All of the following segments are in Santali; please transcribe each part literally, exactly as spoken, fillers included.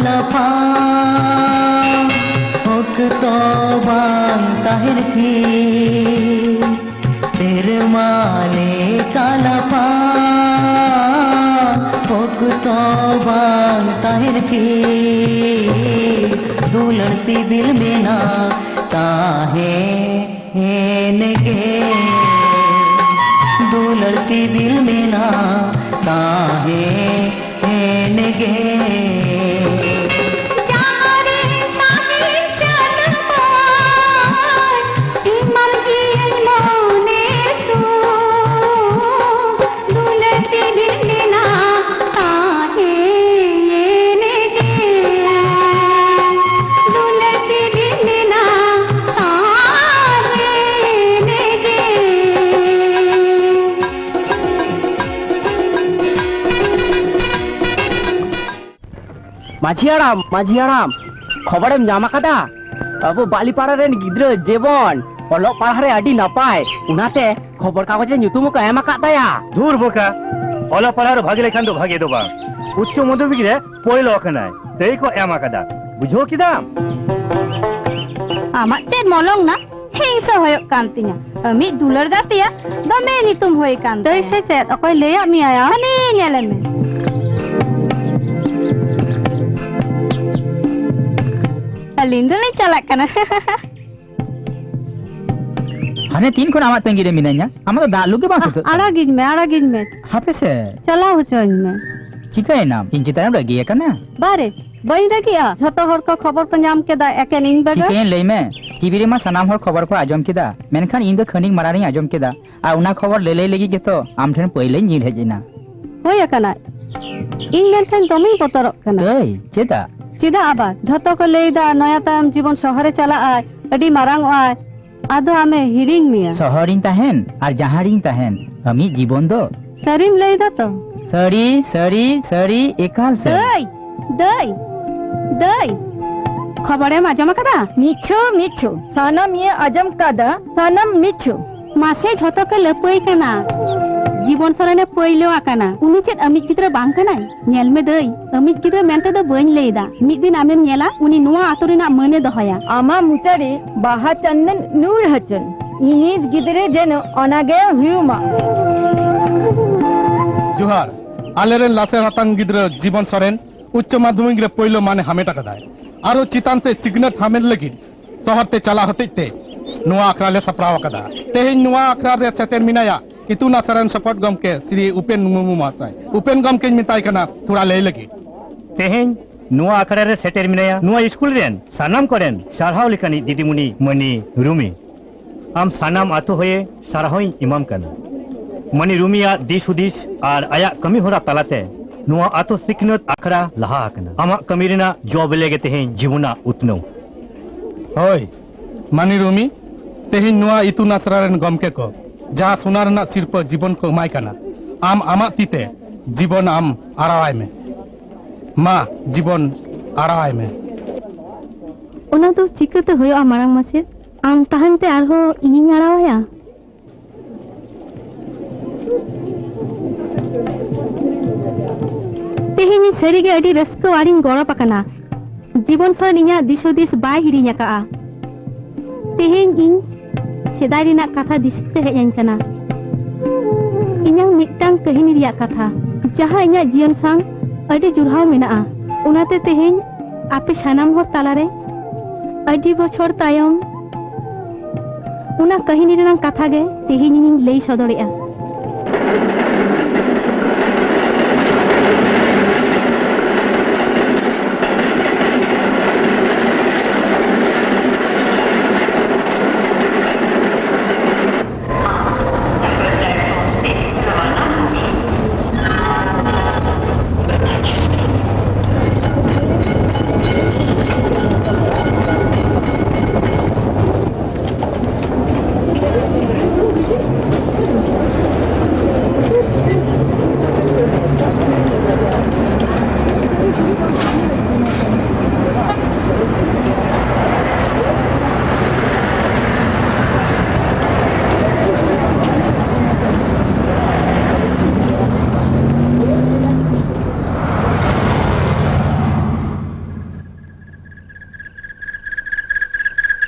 ᱞᱟᱯᱷᱟᱝ ᱚᱠᱛᱚ ᱵᱟᱝ ᱛᱟᱦᱮᱱ ᱛᱷᱤᱨ, ᱥᱮᱨᱢᱟ ᱞᱮᱠᱟ ᱞᱟᱯᱷᱟᱝ ᱚᱠᱛᱚ ᱵᱟᱝ ᱛᱟᱦᱮᱱ ᱛᱷᱤᱨ, ᱫᱩᱞᱟᱹᱲ ᱥᱤᱵᱤᱞ ᱢᱮᱱᱟᱜ ᱛᱟᱦᱮᱸ ᱮᱱ ᱜᱮ, ᱫᱩᱞᱟᱹᱲ ᱥᱤᱵᱤᱞ ᱢᱮᱱᱟᱜ ᱛᱟᱦᱮᱸ ᱮᱱ ᱜᱮ᱾ ᱡᱟᱦᱟᱸ ᱨᱮ ᱛᱟᱦᱮᱸ ᱪᱟᱞᱟᱜ ᱮᱢᱟᱢ ᱜᱤᱭᱟᱹᱧ ᱢᱚᱱᱮ ᱥᱩᱠ, ᱫᱩᱞᱟᱹᱲ ᱥᱤᱵᱤᱞ ᱢᱮᱱᱟᱜ ᱛᱟᱦᱮᱸ ᱮᱱ ᱜᱮ, ᱫᱩᱞᱟᱹᱲ ᱥᱤᱵᱤᱞ ᱢᱮᱱᱟᱜ ᱛᱟᱦᱮᱸ ᱮᱱ ᱜᱮ᱾ ᱢᱟᱹᱡᱷᱤ ᱦᱟᱲᱟᱢ, ᱢᱟᱹᱡᱷᱤ ᱦᱟᱲᱟᱢ, ᱠᱷᱚᱵᱚᱨᱮᱢ ᱧᱟᱢ ᱟᱠᱟᱫᱟ? ᱟᱵᱚ ᱵᱟᱹᱞᱤᱯᱟᱲᱟ ᱨᱮᱱ ᱜᱤᱫᱽᱨᱟᱹ ᱡᱮᱢᱚᱱ ᱚᱞᱚᱜ ᱯᱟᱲᱦᱟᱜ ᱨᱮ ᱟᱹᱰᱤ ᱱᱟᱯᱟᱭ, ᱚᱱᱟᱛᱮ ᱠᱷᱚᱵᱚᱨ ᱠᱟᱜᱚᱡᱽ ᱨᱮ ᱧᱩᱛᱩᱢ ᱦᱚᱸᱠᱚ ᱮᱢ ᱟᱠᱟᱫ ᱛᱟᱭᱟ᱾ ᱫᱷᱩᱨ ᱵᱚᱠᱟ, ᱚᱞᱚᱜ ᱯᱟᱲᱦᱟᱜ ᱨᱮ ᱵᱷᱟᱜᱮ ᱞᱮᱠᱷᱟᱱ ᱫᱚ ᱵᱷᱟᱜᱮ ᱫᱚ ᱵᱟᱝ, ᱩᱪᱪᱚ ᱢᱟᱫᱽᱫᱷᱚᱢᱤᱠ ᱨᱮ ᱯᱳᱭᱞᱳ ᱟᱠᱟᱱᱟᱭ, ᱛᱟᱹᱭ ᱠᱚ ᱮᱢ ᱟᱠᱟᱫᱟ, ᱵᱩᱡᱷᱟᱹᱣ ᱠᱮᱫᱟᱢ? ᱟᱢᱟᱜ ᱪᱮᱫ ᱢᱚᱞᱚᱝ ᱱᱟ? ᱦᱤᱝᱥᱟᱹ ᱦᱩᱭᱩᱜ ᱠᱟᱱ ᱛᱤᱧᱟ᱾ ᱟᱢᱤᱡ ᱫᱩᱞᱟᱹᱲ ᱜᱟᱛᱮᱭᱟᱜ ᱫᱚᱢᱮ ᱧᱩᱛᱩᱢ ᱦᱩᱭ ᱠᱟᱱ ᱛᱟᱹᱭ ᱛᱟᱭᱟ᱾ ᱥᱮ ᱪᱮᱫ? ᱚᱠᱚᱭ ᱞᱟᱹᱭᱟᱫ ᱢᱮᱭᱟ ᱭᱟ? ᱦᱟᱹᱱᱤ ᱧᱮᱞᱮ ᱢᱮ᱾ ᱟᱹᱞᱤᱧ ᱫᱚᱞᱤᱧ ᱪᱟᱞᱟᱜ ᱠᱟᱱᱟ᱾ ᱦᱟᱱᱮ ᱛᱤᱱ ᱠᱷᱚᱱ ᱟᱢᱟᱜ ᱛᱟᱺᱜᱤ ᱨᱮ ᱢᱤᱱᱟᱹᱧᱟ, ᱟᱢᱟᱜ ᱫᱚ ᱫᱟᱜ ᱞᱩ ᱜᱮ ᱵᱟᱝ ᱥᱟᱹᱛᱟᱹᱜ ᱠᱟᱱᱟ᱾ ᱟᱲᱟᱜᱤᱧ ᱢᱮ, ᱟᱲᱟᱜᱤᱧ ᱢᱮ᱾ ᱦᱟᱯᱮ ᱥᱮ᱾ ᱪᱟᱞᱟᱣ ᱦᱚᱪᱚᱧ ᱢᱮ᱾ ᱪᱤᱠᱟᱹᱭᱮᱱᱟᱢ? ᱤᱧ ᱪᱮᱛᱟᱱ ᱮᱢ ᱨᱟᱹᱜᱤ ᱟᱠᱟᱱᱟ? ᱵᱟᱨᱮ, ᱵᱟᱹᱧ ᱨᱟᱹᱜᱤᱜᱼᱟ᱾ ᱡᱷᱚᱛᱚ ᱦᱚᱲ ᱠᱚ ᱠᱷᱚᱵᱚᱨ ᱠᱚ ᱧᱟᱢ ᱠᱮᱫᱟ, ᱮᱠᱮᱱ ᱤᱧ ᱵᱮᱜᱚᱨ᱾ ᱪᱤᱠᱟᱹᱭᱮᱱ ᱞᱟᱹᱭ ᱢᱮ? ᱴᱤᱵᱷᱤ ᱨᱮᱢᱟ ᱥᱟᱱᱟᱢ ᱦᱚᱲ ᱠᱷᱚᱵᱚᱨ ᱠᱚ ᱟᱸᱡᱚᱢ ᱠᱮᱫᱟ, ᱢᱮᱱᱠᱷᱟᱱ ᱤᱧ ᱫᱚ ᱠᱷᱟᱹᱱᱤᱠ ᱢᱟᱲᱟᱝ ᱨᱤᱧ ᱟᱸᱡᱚᱢ ᱠᱮᱫᱟ᱾ ᱟᱨ ᱚᱱᱟ ᱠᱷᱚᱵᱚᱨ ᱞᱟᱹᱞᱟᱹᱭ ᱞᱟᱹᱜᱤᱫ ᱜᱮᱛᱚ ᱟᱢ ᱴᱷᱮᱱ ᱯᱟᱹᱭᱞᱟᱹᱧ ᱧᱤᱨ ᱦᱮᱡ ᱮᱱᱟ᱾ ᱦᱳᱭ ᱟᱠᱟᱱᱟ᱾ ᱤᱧ ᱢᱮᱱᱠᱷᱟᱱ ᱫᱚᱢᱮᱧ ᱵᱚᱛᱚᱨᱚᱜ ᱠᱟᱱᱟ᱾ ᱛᱟᱹᱭ, ᱪᱮᱫᱟᱜ? ᱪᱮᱫᱟᱜ ᱟᱵᱟᱨ? ᱡᱷᱚᱛᱚ ᱠᱚ ᱞᱟᱹᱭᱫᱟ ᱱᱚᱭᱟ ᱛᱟᱭᱚᱢ ᱡᱤᱵᱚᱱ ᱥᱚᱦᱚᱨᱮ ᱪᱟᱞᱟᱜᱼᱟᱭ, ᱟᱹᱰᱤ ᱢᱟᱨᱟᱝ ᱚᱜᱼᱟᱭ, ᱟᱫᱚ ᱟᱢᱮ ᱦᱤᱲᱤᱧ ᱢᱮᱭᱟ᱾ ᱥᱚᱦᱚᱨᱤᱧ ᱛᱟᱦᱮᱱ ᱟᱨ ᱡᱟᱦᱟᱸ ᱨᱤᱧ ᱛᱟᱦᱮᱱ, ᱟᱢᱤᱡ ᱡᱤᱵᱚᱱ ᱫᱚ᱾ ᱥᱟᱹᱨᱤᱢ ᱞᱟᱹᱭ ᱫᱟ ᱛᱚ? ᱥᱟᱹᱨᱤ, ᱥᱟᱹᱨᱤ, ᱥᱟᱹᱨᱤ, ᱮᱠᱟᱞ ᱥᱟᱹᱨᱤ᱾ ᱫᱟᱹᱭ, ᱫᱟᱹᱭ, ᱫᱟᱹᱭ, ᱠᱷᱚᱵᱚᱨᱮᱢ ᱟᱸᱡᱚᱢ ᱟᱠᱟᱫᱟ? ᱢᱤᱪᱷᱩ, ᱢᱤᱪᱷᱩ, ᱥᱟᱱᱟᱢ ᱤᱭᱟᱹ ᱟᱸᱡᱚᱢ ᱠᱟᱫᱟ, ᱥᱟᱱᱟᱢ ᱢᱤᱪᱷᱩ᱾ ᱢᱟᱥᱮ ᱡᱷᱚᱛᱚ ᱠᱚ ᱞᱟᱹᱯᱟᱹᱭ ᱠᱟᱱᱟ᱾ ᱡᱤᱵᱚᱱ ᱥᱚᱨᱮᱱᱮ ᱯᱟᱹᱭᱞᱟᱹ ᱟᱠᱟᱱᱟ᱾ ᱩᱱᱤ ᱪᱮᱫ ᱟᱢᱤᱡ ᱜᱤᱫᱽᱨᱟᱹ ᱵᱟᱝ ᱠᱟᱱᱟᱭ? ᱧᱮᱞ ᱢᱮ ᱫᱟᱹᱭ, ᱟᱢᱤᱡ ᱜᱤᱫᱽᱨᱟᱹ ᱢᱮᱱᱛᱮ ᱫᱚ ᱵᱟᱹᱧ ᱞᱟᱹᱭ ᱮᱫᱟ᱾ ᱢᱤᱫ ᱫᱤᱱ ᱟᱢᱮᱢ ᱧᱮᱞᱟ, ᱩᱱᱤ ᱱᱚᱣᱟ ᱟᱛᱳ ᱨᱮᱱᱟᱜ ᱢᱟᱹᱱᱮ ᱫᱚᱦᱚᱭᱟ᱾ ᱟᱢᱟᱜ ᱢᱚᱪᱟ ᱨᱮ ᱵᱟᱦᱟ ᱪᱟᱱᱫᱚᱱ ᱧᱩᱨ ᱦᱚᱪᱚᱱ᱾ ᱤᱧᱤᱡ ᱜᱤᱫᱽᱨᱟᱹ ᱡᱮᱱᱚ ᱚᱱᱟᱜᱮ ᱦᱩᱭᱩᱜ ᱢᱟ᱾ ᱡᱚᱦᱟᱨ᱾ ᱟᱞᱮᱨᱮᱱ ᱞᱟᱥᱮᱨ ᱦᱟᱛᱟᱝ ᱜᱤᱫᱽᱨᱟᱹ ᱡᱤᱵᱚᱱ ᱥᱚᱨᱮᱱ ᱩᱪᱪᱚ ᱢᱟᱫᱽᱫᱷᱚᱢᱤᱠ ᱨᱮ ᱯᱳᱭᱞᱳ ᱢᱟᱱᱮ ᱦᱟᱢᱮᱴ ᱟᱠᱟᱫᱟᱭ᱾ ᱟᱨᱚ ᱪᱮᱛᱟᱱ ᱥᱮᱫ ᱥᱤᱠᱷᱱᱟᱹᱛ ᱦᱟᱢᱮᱴ ᱞᱟᱹᱜᱤᱫ ᱥᱚᱦᱚᱨ ᱛᱮ ᱪᱟᱞᱟᱜ ᱦᱚᱛᱮᱡ ᱛᱮ ᱱᱚᱣᱟ ᱟᱠᱷᱲᱟ ᱞᱮ ᱥᱟᱯᱲᱟᱣ ᱟᱠᱟᱫᱟ᱾ ᱛᱮᱦᱮᱧ ᱱᱚᱣᱟ ᱟᱠᱷᱲᱟ ᱨᱮ ᱥᱮᱴᱮᱨ ᱢᱮᱱᱟᱭᱟ ᱤᱛᱩᱱ ᱟᱥᱲᱟ ᱨᱮᱱ ᱥᱚᱯᱚᱫ ᱜᱚᱢᱠᱮ ᱥᱨᱤ ᱩᱯᱮᱱ ᱢᱩᱨᱢᱩ ᱢᱚᱦᱟᱥᱚᱭ᱾ ᱩᱯᱮᱱ ᱜᱚᱢᱠᱮᱧ ᱢᱮᱛᱟᱭ ᱠᱟᱱᱟ ᱛᱷᱚᱲᱟ ᱞᱟᱹᱭ ᱞᱟᱹᱜᱤᱫ᱾ ᱛᱮᱦᱮᱧ ᱱᱚᱣᱟ ᱟᱠᱷᱲᱟ ᱨᱮ ᱥᱮᱴᱮᱨ ᱢᱮᱱᱟᱭᱟ ᱱᱚᱣᱟ ᱥᱠᱩᱞ ᱨᱮᱱ ᱥᱟᱱᱟᱢ ᱠᱚᱨᱮᱱ ᱥᱟᱨᱦᱟᱣ ᱞᱮᱠᱟᱱᱤᱡ ᱫᱤᱫᱤᱢᱩᱱᱤ ᱢᱟᱹᱱᱤ ᱨᱩᱢᱤ᱾ ᱟᱢ ᱥᱟᱱᱟᱢ ᱟᱛᱳ ᱦᱚᱭᱮ ᱥᱟᱨᱦᱟᱣᱤᱧ ᱮᱢᱟᱢ ᱠᱟᱱᱟ᱾ ᱢᱟᱹᱱᱤ ᱨᱩᱢᱤᱭᱟᱜ ᱫᱤᱥ ᱦᱩᱫᱤᱥ ᱟᱨ ᱟᱭᱟᱜ ᱠᱟᱹᱢᱤ ᱦᱚᱨᱟ ᱛᱟᱞᱟᱛᱮ ᱱᱚᱣᱟ ᱟᱛᱳ ᱥᱤᱠᱷᱱᱟᱹᱛ ᱟᱠᱷᱲᱟ ᱞᱟᱦᱟ ᱟᱠᱟᱱᱟ᱾ ᱟᱢᱟᱜ ᱠᱟᱹᱢᱤ ᱨᱮᱱᱟᱜ ᱡᱚ ᱵᱮᱞᱮ ᱜᱮ ᱛᱮᱦᱮᱧ ᱡᱤᱵᱚᱱᱟᱜ ᱩᱛᱱᱟᱹᱣ᱾ ᱦᱳᱭ, ᱢᱟᱹᱱᱤ ᱨᱩᱢᱤ, ᱛᱮᱦᱮᱧ ᱱᱚᱣᱟ ᱤᱛᱩᱱ ᱟᱥᱲᱟ ᱨᱮᱱ ᱜᱚᱢᱠᱮ ᱠᱚ ᱡᱟᱦᱟᱸ ᱥᱳᱱᱟ ᱨᱮᱱᱟᱜ ᱥᱤᱨᱯᱟᱹ ᱡᱤᱵᱚᱱ ᱠᱚ ᱮᱢᱟᱭ ᱠᱟᱱᱟ, ᱟᱢ ᱟᱢᱟᱜ ᱛᱤᱛᱮ ᱡᱤᱵᱚᱱ ᱟᱢ ᱟᱲᱟᱣᱟᱭ ᱢᱮ᱾ ᱢᱟ, ᱡᱤᱵᱚᱱ ᱟᱲᱟᱣᱟᱭ ᱢᱮ᱾ ᱚᱱᱟ ᱫᱚ ᱪᱤᱠᱟᱹᱛᱮ ᱦᱩᱭᱩᱜᱼᱟ, ᱢᱟᱨᱟᱝ ᱢᱟᱪᱮᱫ? ᱟᱢ ᱛᱟᱦᱮᱱ ᱛᱮ ᱟᱨᱦᱚᱸ ᱤᱧᱤᱧ ᱟᱲᱟᱣᱟᱭᱟ? ᱛᱮᱦᱮᱧ ᱥᱟᱹᱨᱤᱜᱮ ᱟᱹᱰᱤ ᱨᱟᱹᱥᱠᱟᱹ ᱟᱨᱤᱧ ᱜᱚᱨᱚᱵ ᱟᱠᱟᱱᱟ᱾ ᱡᱤᱵᱚᱱ ᱥᱚᱨᱮᱱ ᱤᱧᱟᱹᱜ ᱫᱤᱥ ᱦᱩᱫᱤᱥ ᱵᱟᱭ ᱦᱤᱲᱤᱧ ᱟᱠᱟᱫᱼᱟ᱾ ᱛᱮᱦᱮᱧ ᱤᱧ ᱥᱮᱫᱟᱭ ᱨᱮᱱᱟᱜ ᱠᱟᱛᱷᱟ ᱫᱤᱥᱟᱹ ᱦᱮᱡ ᱟᱹᱧ ᱠᱟᱱᱟ᱾ ᱤᱧᱟᱹᱝ ᱢᱤᱫᱴᱟᱝ ᱠᱟᱹᱦᱱᱤ ᱨᱮᱭᱟᱜ ᱠᱟᱛᱷᱟ, ᱡᱟᱦᱟᱸ ᱤᱧᱟᱹᱜ ᱡᱤᱭᱚᱱ ᱥᱟᱶ ᱟᱹᱰᱤ ᱡᱩᱲᱦᱟᱣ ᱢᱮᱱᱟᱜᱼᱟ᱾ ᱚᱱᱟᱛᱮ ᱛᱮᱦᱮᱧ ᱟᱯᱮ ᱥᱟᱱᱟᱢ ᱦᱚᱲ ᱛᱟᱞᱟᱨᱮ ᱟᱹᱰᱤ ᱵᱚᱪᱷᱚᱨ ᱛᱟᱭᱚᱢ ᱚᱱᱟ ᱠᱟᱹᱦᱱᱤ ᱨᱮᱱᱟᱜ ᱠᱟᱛᱷᱟ ᱜᱮ ᱛᱮᱦᱮᱧ ᱤᱧᱤᱧ ᱞᱟᱹᱭ ᱥᱚᱫᱚᱨᱮᱜᱼᱟ᱾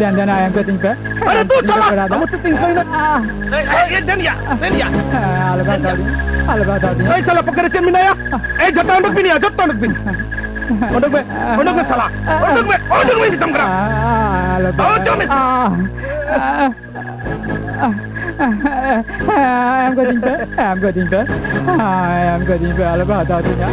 ᱫᱮᱱ, ᱫᱮᱱ, ᱟᱭᱟᱝ ᱠᱟᱹᱛᱤᱧ ᱯᱮ᱾ ᱟᱨᱮ ᱫᱩ ᱥᱟᱞᱟ, ᱟᱢ ᱛᱮ ᱛᱤᱧ ᱠᱟᱹᱭ ᱱᱟ᱾ ᱮ, ᱮ, ᱮ, ᱫᱮᱱ ᱭᱟ, ᱫᱮᱱ ᱭᱟ᱾ ᱟᱞᱚ ᱵᱟᱫᱷᱟ ᱫᱤᱧ, ᱟᱞᱚ ᱵᱟᱫᱷᱟ ᱫᱤᱧ᱾ ᱮ ᱥᱟᱞᱟ, ᱯᱚᱠᱮᱴ ᱨᱮ ᱪᱮᱫ ᱢᱮᱱᱟᱭᱟ? ᱮ, ᱡᱚᱛᱚ ᱚᱰᱚᱠ ᱵᱤᱱ ᱭᱟ, ᱡᱚᱛᱚ ᱚᱰᱚᱠ ᱵᱤᱱ᱾ ᱚᱰᱚᱠ ᱢᱮ, ᱚᱰᱚᱠ ᱢᱮ ᱥᱟᱞᱟ, ᱚᱰᱚᱠ ᱢᱮ, ᱚᱰᱚᱠ ᱢᱮ ᱢᱮᱛᱟᱢ ᱠᱟᱱᱟ᱾ ᱟᱞᱚ ᱵᱟᱫᱷᱟ ᱚᱰᱚᱠ ᱢᱮ ᱥᱟᱞᱟ᱾ ᱮᱢ ᱠᱟᱹᱛᱤᱧ ᱯᱮ, ᱮᱢ ᱠᱟᱹᱛᱤᱧ ᱯᱮ, ᱮᱢ ᱠᱟᱹᱛᱤᱧ ᱯᱮ, ᱟᱞᱚ ᱯᱮ ᱦᱟᱛᱟᱣ ᱛᱤᱧᱟ᱾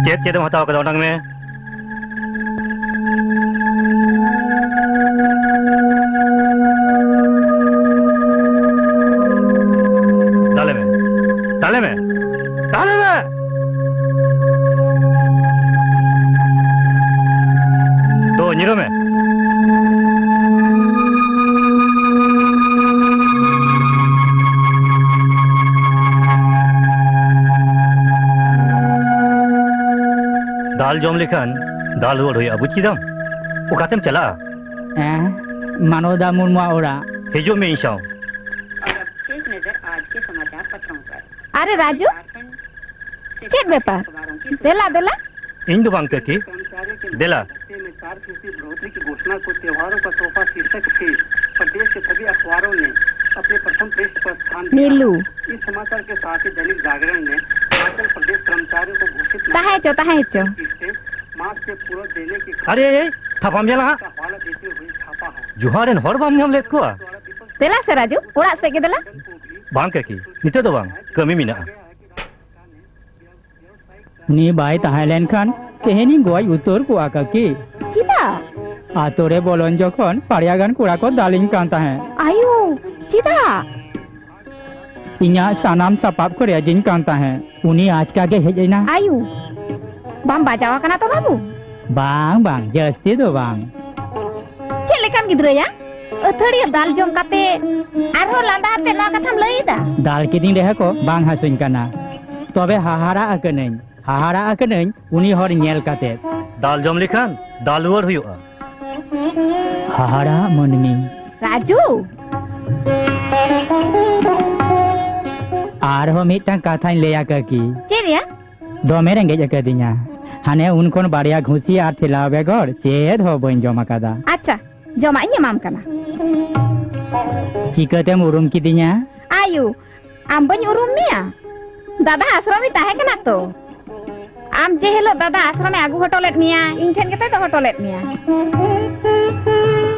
ᱪᱮᱫ ᱪᱮᱫ ᱮᱢ ᱦᱟᱛᱟᱣ ᱠᱟᱫᱟ? ᱚᱰᱚᱝ ᱢᱮ᱾ ᱛᱟᱦᱞᱮ ᱢᱮ, ᱛᱟᱦᱞᱮ ᱢᱮ᱾ ᱫᱚ ᱧᱤᱨᱚ ᱢᱮ᱾ ᱫᱟᱞ ᱡᱚᱢ ᱞᱮᱠᱷᱟᱱ ᱫᱟᱞ ᱨᱩᱣᱟᱹᱲ ᱦᱩᱭᱩᱜᱼᱟ, ᱵᱩᱡ ᱠᱮᱫᱟᱢ? ᱚᱠᱟᱛᱮᱢ ᱪᱟᱞᱟᱜᱼᱟ? ᱦᱮᱸ, ᱢᱟᱱᱚᱛ ᱫᱟ ᱢᱩᱨᱢᱩᱣᱟᱜ ᱚᱲᱟᱜ᱾ ᱦᱤᱡᱩᱜ ᱢᱮ ᱤᱧ ᱥᱟᱶ᱾ अब एक नजर आज के समाचार पत्रों पर। ᱟᱨᱮ ᱨᱟᱡᱩ, ᱪᱮᱫ ᱵᱮᱯᱟᱨ? ᱫᱮᱞᱟ, ᱫᱮᱞᱟ᱾ ᱤᱧ ᱫᱚ ᱵᱟᱝ ᱠᱟᱹᱠᱤ, ᱫᱮᱞᱟ᱾ ᱵᱟᱲᱷᱳᱛᱛᱤ ᱠᱤ ᱜᱷᱳᱥᱱᱟ ᱠᱳ ᱛᱮᱣᱦᱟᱨᱳ ᱠᱟ ᱛᱳᱦᱯᱷᱟ ᱥᱤᱨᱥᱚᱠ ᱥᱮ ᱯᱨᱚᱫᱮᱥ ᱠᱮ ᱥᱟᱵᱷᱤ ᱟᱠᱷᱵᱟᱨᱳ ᱱᱮ ᱟᱯᱱᱮ ᱯᱨᱚᱛᱷᱚᱢ ᱯᱨᱮᱥ ᱯᱨᱚᱥᱛᱷᱟᱱ ᱠᱤᱭᱟ ᱦᱳ᱾ ᱱᱤᱞᱩ᱾ ᱤᱥ ᱥᱚᱢᱟᱪᱟᱨ ᱠᱮ ᱥᱟᱛᱷ ᱦᱤ ᱫᱚᱭᱱᱤᱠ ᱡᱟᱜᱨᱚᱱ ᱱᱮ ᱦᱤᱢᱟᱪᱚᱞ ᱯᱨᱚᱫᱮᱥ ᱠᱚᱨᱢᱪᱟᱨᱤᱭᱳ ᱠᱳ ᱜᱷᱳᱥᱤᱛ ᱛᱟᱦᱮᱸ ᱦᱚᱪᱚ, ᱛᱟᱦᱮᱸ ᱦᱚᱪᱚ᱾ ᱠᱤᱥᱛᱮ ᱢᱟᱥ ᱠᱮ ᱯᱩᱨᱟ ᱫᱮᱱᱮ ᱠᱮ ᱟᱨᱮ, ᱮ, ᱛᱷᱟᱯᱟᱢ ᱧᱮᱞᱟ ᱦᱟᱸᱜ᱾ ᱦᱟᱣᱟᱞᱟ ᱫᱮᱛᱮ ᱦᱩᱭ ᱪᱷᱟᱯᱟ ᱦᱟᱭ᱾ ᱡᱚᱦᱟᱨ ᱨᱮᱱ ᱦᱚᱲ ᱵᱟᱢ ᱧᱟᱢ ᱞᱮᱫ ᱠᱚᱣᱟ? ᱫᱮᱞᱟ ᱥᱮ ᱨᱟᱡᱩ, ᱚᱲᱟᱜ ᱥᱮᱫ ᱜᱮ ᱫᱮᱞᱟ᱾ ᱵᱟᱝ ᱠᱟᱹᱠᱤ, ᱱᱤᱛᱚᱜ ᱫᱚ ᱵᱟᱝ, ᱠᱟᱹᱢᱤ ᱢᱮᱱᱟᱜᱼᱟ᱾ ᱩᱱᱤ ᱵᱟᱭ ᱛᱟᱦᱮᱸ ᱞᱮᱱᱠᱷᱟᱱ ᱛᱮᱦᱮᱧᱤᱧ ᱜᱚᱡ ᱩᱛᱟᱹᱨ ᱠᱚᱜᱼᱟ ᱠᱟᱹᱠᱤ᱾ ᱪᱮᱫᱟᱜ? ᱟᱛᱳ ᱨᱮ ᱵᱚᱞᱚᱱ ᱡᱚᱠᱷᱚᱱ ᱵᱟᱨᱭᱟ ᱜᱟᱱ ᱠᱚᱲᱟ ᱠᱚ ᱫᱟᱞᱤᱧ ᱠᱟᱱ ᱛᱟᱦᱮᱸᱫ᱾ ᱟᱭᱳ, ᱪᱮᱫᱟᱜ? ᱤᱧᱟᱜ ᱥᱟᱱᱟᱢ ᱥᱟᱯᱟᱵ ᱠᱚ ᱨᱮᱡᱤᱧ ᱠᱟᱱ ᱛᱟᱦᱮᱸᱫ᱾ ᱩᱱᱤ ᱟᱪᱠᱟ ᱜᱮ ᱦᱮᱡ ᱮᱱᱟ᱾ ᱟᱭᱳ, ᱵᱟᱢ ᱵᱟᱡᱟᱣ ᱟᱠᱟᱱᱟ ᱛᱚ ᱵᱟᱹᱵᱩ? ᱵᱟᱝ, ᱵᱟᱝ, ᱡᱟᱹᱥᱛᱤ ᱫᱚ ᱵᱟᱝ᱾ ᱪᱮᱫ ᱞᱮᱠᱟᱱ ᱜᱤᱫᱽᱨᱟᱹᱭᱟ? ᱟᱹᱛᱷᱟᱹᱲᱤᱭᱟᱹ ᱫᱟᱞ ᱡᱚᱢ ᱠᱟᱛᱮ ᱟᱨᱦᱚᱸ ᱞᱟᱸᱫᱟ ᱟᱛᱮ ᱱᱚᱣᱟ ᱠᱟᱛᱷᱟᱢ ᱞᱟᱹᱭ ᱮᱫᱟ? ᱫᱟᱞ ᱠᱤᱫᱤᱧ ᱨᱮᱦᱚᱸ ᱠᱚ ᱵᱟᱝ ᱦᱟᱹᱥᱩᱧ ᱠᱟᱱᱟ, ᱛᱚᱵᱮ ᱦᱟᱦᱟᱲᱟᱜ ᱟᱠᱟᱱᱟᱹᱧ, ᱦᱟᱦᱟᱲᱟᱜ ᱟᱠᱟᱱᱟᱹᱧ ᱩᱱᱤ ᱦᱚᱲ ᱧᱮᱞ ᱠᱟᱛᱮ᱾ ᱫᱟᱞ ᱡᱚᱢ ᱞᱮᱠᱷᱟᱱ ᱫᱟᱞ ᱨᱩᱣᱟᱹᱲ ᱦᱩᱭᱩᱜᱼᱟ᱾ ᱦᱟᱦᱟᱲᱟᱜ ᱢᱟᱹᱱᱢᱤ᱾ ᱨᱟᱡᱩ! ᱟᱨᱦᱚᱸ ᱢᱤᱫᱴᱟᱝ ᱠᱟᱛᱷᱟᱧ ᱞᱟᱹᱭᱟ ᱠᱟᱹᱠᱤ᱾ ᱪᱮᱫ ᱭᱟ? ᱫᱚᱢᱮ ᱨᱮᱸᱜᱮᱡ ᱟᱠᱟᱫᱤᱧᱟ᱾ ᱦᱟᱱᱮ ᱩᱱ ᱠᱷᱚᱱ ᱵᱟᱨᱭᱟ ᱜᱷᱩᱥᱤ ᱟᱨ ᱴᱷᱮᱞᱟᱣ ᱵᱮᱜᱚᱨ ᱪᱮᱫ ᱦᱚᱸ ᱵᱟᱹᱧ ᱡᱚᱢ ᱟᱠᱟᱫᱟ᱾ ᱟᱪᱪᱷᱟ, ᱡᱚᱢᱟᱜ ᱤᱧ ᱮᱢᱟᱢ ᱠᱟᱱᱟ᱾ ᱪᱤᱠᱟᱹᱛᱮᱢ ᱩᱨᱩᱢ ᱠᱤᱫᱤᱧᱟ? ᱟᱭᱩ, ᱟᱢ ᱵᱟᱹᱧ ᱩᱨᱩᱢ ᱢᱮᱭᱟ? ᱫᱟᱫᱟ ᱟᱥᱨᱚᱢ ᱨᱤᱧ ᱛᱟᱦᱮᱸ ᱠᱟᱱᱟ ᱛᱚ᱾ ᱟᱢ ᱡᱮ ᱦᱤᱞᱳᱜ ᱫᱟᱫᱟ ᱟᱥᱨᱚᱢᱮ ᱟᱹᱜᱩ ᱦᱚᱴᱚ ᱞᱮᱫ ᱢᱮᱭᱟ, ᱤᱧ ᱴᱷᱮᱱ ᱜᱮᱛᱚᱭ ᱫᱚᱦᱚ ᱦᱚᱴᱚ ᱞᱮᱫ ᱢᱮᱭᱟ᱾